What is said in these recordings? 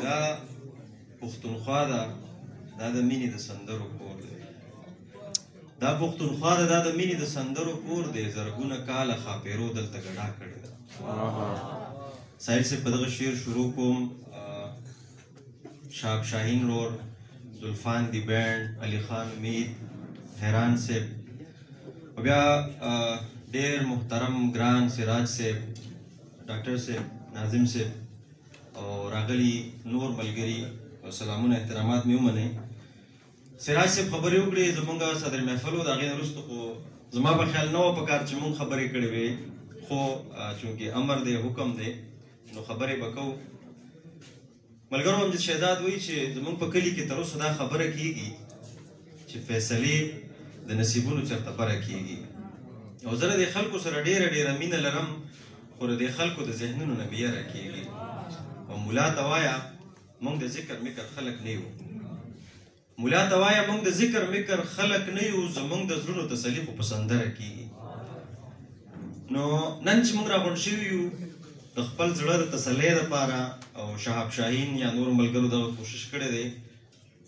دا پښتونخوا ده، دا د مینې د سندرو کور دی. دا پښتونخوا ده، دا د مینې د سندرو کور دی. زرګونه کاله ښاپېرو دلته ګډا کړې ده. ساحل صاحب په دغه شعر شروع کوم. شهاب شاهین رور، زلفان دی بینډ، علي خان امید، حیران صاحب، او بیا ډېر محترم ګران سراج صاحب، ډاکټر صاحب، ناظم صاحب او راغلي نور ملګري، سلامونه احترامات مې ومنئ. سراج صاحب خبرې وکړې، زمونږ صدر محفل و، د هغې نه وروسته خو زما په خیال نه وه په کار چې مونږ خبرې کړې وې، خو چونکې امر دی حکم دی نو خبرې به کوو. ملګرو امجد شهزاد وایي چې زمونږ په کلي کې تر اوسه دا خبره کیږي چې فیصلې د نصیبونو چېرته بره کیږي، او زه له دې خلکو سره ډېره ډېره مینه لرم، خو له دې خلکو د ذهنونو نه مې یره کیږي. او ملا ته وایه موږ د ذکر مکر خلک نه یو، ملا ته وایه موږ د ذکر مکر خلک نه یو، زموږ د زړونو تسلي خو په سندره کیږي. نو نن چې موږ راغونډ شوي یو د خپل زړه د تسلۍ دپاره، او شهاب شاهین یا نورو ملګرو دغه کوشش کړی دی،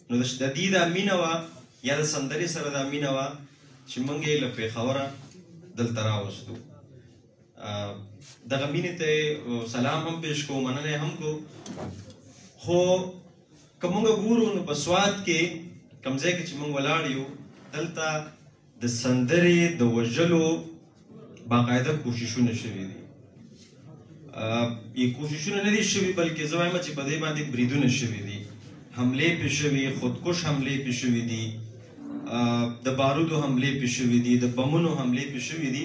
نو د دې دا مینه وه یا د سندرې سره دا مینه وه چې موږ یې له پېښوره دلته راوستو. دغه مینې ته سلام هم پیش کوو، مننه یې هم کوو. خو که موږ ګورو نو په سوات کې کوم ځای کې چې موږ ولاړ یو، دلته د سندرې د وژلو باقاعده کوششونه شوي دي. یې کوششونه نه دي شوي، بلکې زه وایم چې په دې باندې بریدونه شوي دي، حملې پې شوي، خودکش حملې پې شوي دي، د بارودو حملې پې شوي دي، د بمونو حملې پې شوي دي.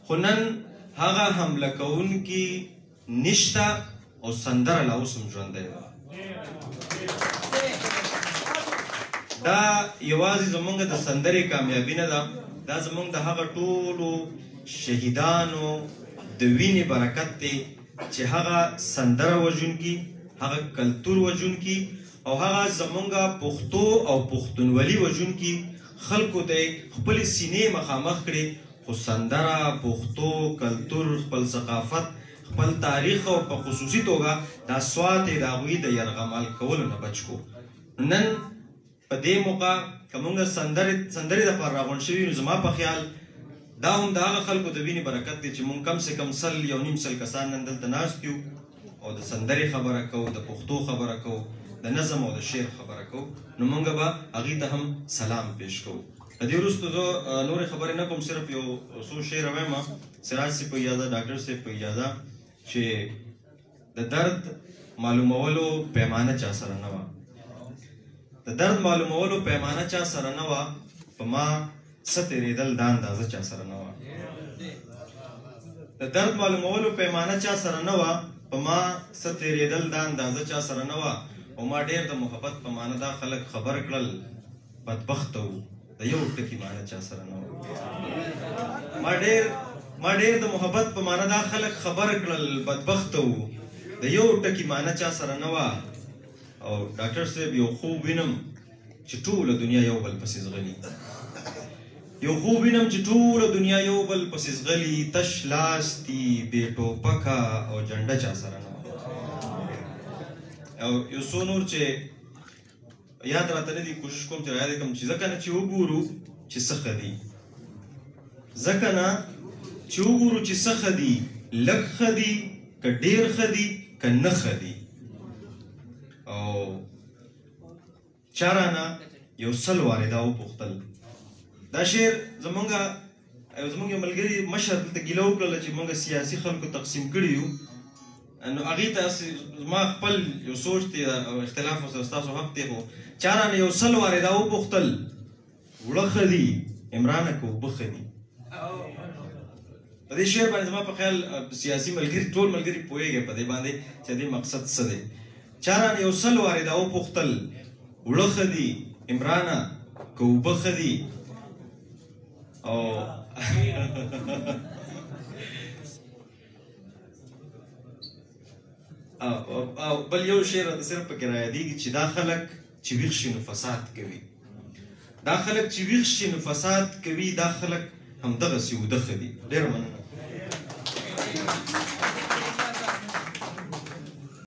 خو نن هغه حمله کوونکي نشته او سندره لا اوس هم ژوندۍ ده. دا یوازې زمونږ د سندرې کامیابي نه ده، دا زمونږ د هغه ټولو شهیدانو د وینې برکت دی چې هغه سندره وژونکي، هغه کلتور وژونکي او هغه زمونږ پښتو او پښتونولي وژونکي خلکو ته خپلې سینې مخامخ کړې، خو سندره، پښتو، کلتور، خپل ثقافت، خپل تاریخ او په خصوصي توګه دا سوات یې د هغوی د یرغمال کولو نه بچ کو. نن په دې موقع که مونږ سندرې دپاره راغونډ شوي، نو زما په خیال دا هم د هغه خلکو د وینې برکت دی چې مونږ کم سه کم 100 1.5 کسان نن دلته ناست یو او د سندرې خبره کوو، د پښتو خبره کوو، د نظم او د شعر خبره کوو، نو مونږ به هغوی ته هم سلام پیش کوو. له دې وروسته زه نورې خبرې نه کوم، صرف یو څو شعر وایم. سراج صاحب په اجازه، ډاکټر صاحب په اجازه، چې د درد معلومولو پیمانه چا سره نه وه، د درد معلومولو پیمانه چا سره نه وه، په ما څه تېرېدل دا اندازه چا سره نه وه. د درد معلومولو پیمانه چا سره نه وه، په ما څه تېرېدل دا اندازه چا سره نه وه. او ما ډېر د محبت په معنی دا خلک خبر کړل، بدبخته وو، د یو ټکي معنی چا سره نه وه. ما ډېر د محبت په معنی دا خلک خبر کړل، بدبخته وو، د یو ټکي معنی چا سره نه وه. او ډاکټر صاحب یو خوب وینم چې ټوله دنیا یو بل پسې ځغلي، یو خوب وینم چې ټوله دنیا یو بل پسې ځغلي، تش لاس دي، بې ټوپکه او جنډه چا سره نه وه. او یو څو نور چې یاد راته نه دي، کوشش کوم چې را یاد کړم، چې ځکه نه چې وګورو چې څه ښه دي، ځکه نه چې وګورو چې څه ښه دي، لږ ښه دي که ډېر ښه دي که نه ښه دي. او چا رانه یو 100 وارې دا وپوښتل. دا شعر زمونږ یو ملګري مشر دلته ګیله وکړله چې مونږ سیاسي خلکو تقسیم کړي یو، نو هغې ته زما خپل یو سوچ دی او اختلاف سره ستاسو حق دی، خو چا رانه یو 100 وارې دا وپوښتل، وړه ښه دي عمرانه که اوبه ښه دي؟ په دې شعر باندې زما په خیال سیاسي ملګري ټول ملګري پوهېږي په دې باندې چې دې مقصد څه دی. چا رانه یو 100 وارې دا وپوښتل، وړه ښه دي عمرانه که اوبه ښه دي؟ او او بل یو شعر راته صرف پکې رایادېږي چې دا خلک چې ویښ شي نو فساد کوي، دا خلک چې ویښ شي نو فساد کوي، دا خلک همدغسې اوده ښه دي. ډېره مننه.